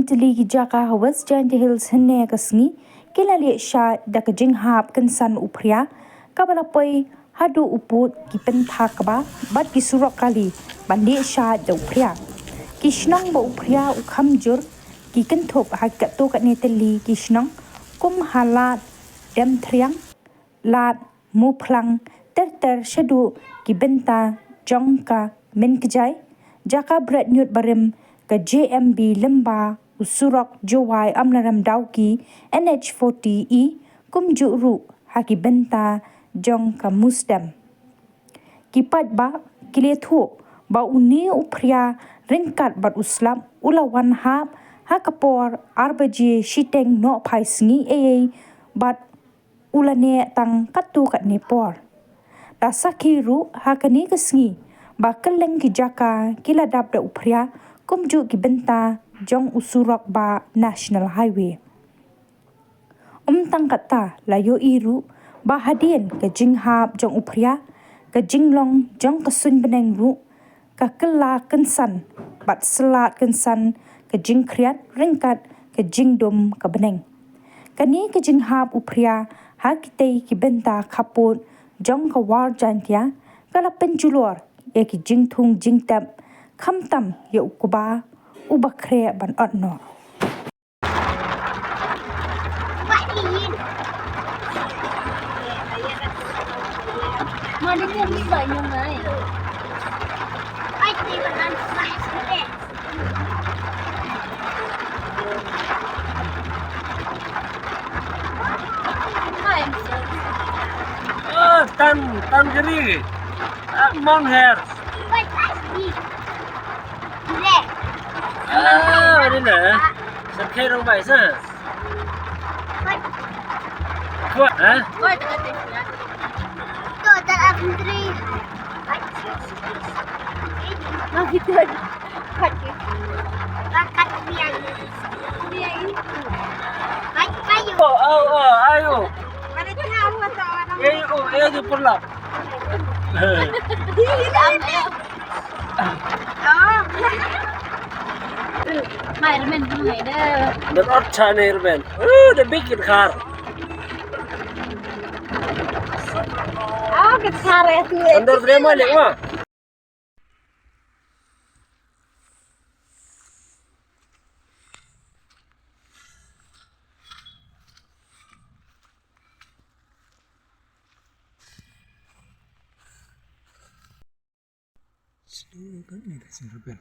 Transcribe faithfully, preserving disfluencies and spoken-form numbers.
Tylli ki jaka ha West Jaintia Hills hynne ka sngi ki la leh shad da ka jinghap kynsan u phria kaba la poi haduh u pud, ki pynthak kba bad ki surok kali ban leh shad da u phria. Ki shnong ba u phria u kham jur ki kynthup ha katto katne tylli ki shnong kum ha Lad Demthriang, Lad Muphlang, ter ter shaduh ki bynta jong ka Mynkjai, jaka bret ñiut barim ka J M B lyngba u surok Jowai Amlarem Dawki N H forty E, kumjuh ruh ha ki bynta jong ka Musdam. Ki paidbah ki la ïathuh ba une u phria ryngkat bad u slap u la wan hap ha ka por ar baje shiteng nohphai sngi eiei bad u la neh tang katto katne por. La sakhi ruh ha kane ka sngi ba kylleng ki jaka ki la dap da u phria kumjuh ki bynta jong u surok ba National Highway. Ym tang katta, la ïohi ruh ba hadien ka jinghap jong u phria, ka jinglong jong ka suiñ bneng ruh ka kylla kynsan bad slat kynsan ka jingkhriat ryngkat ka jingdum ka bneng. Kane ka jinghap u phria ha kitei ki bynta khappud jong ka War Jaintia ka la pynjulor ïa ki jingthung jingtep, khamtam ïa u kba uba khreh ban ot noh. Ah, tan, tan gri. Ah, mon her. Ah, ini lah. Sakhe rong bai sa. Kuat, ha? Kuat, kuat, kuat. Tu, tak ada menteri. Masih tu. Kuat, kuat. Bakat biang. Biang. Baik, kayu. Oh, oh, oh, ayo. Mana dia, apa tak orang? Eh, oh, eh, dia pula. Dia hilang. Ner ot cha ner ben. Uh, the big in car. Andor drama le ma. Slow kan ni ka sing rebel.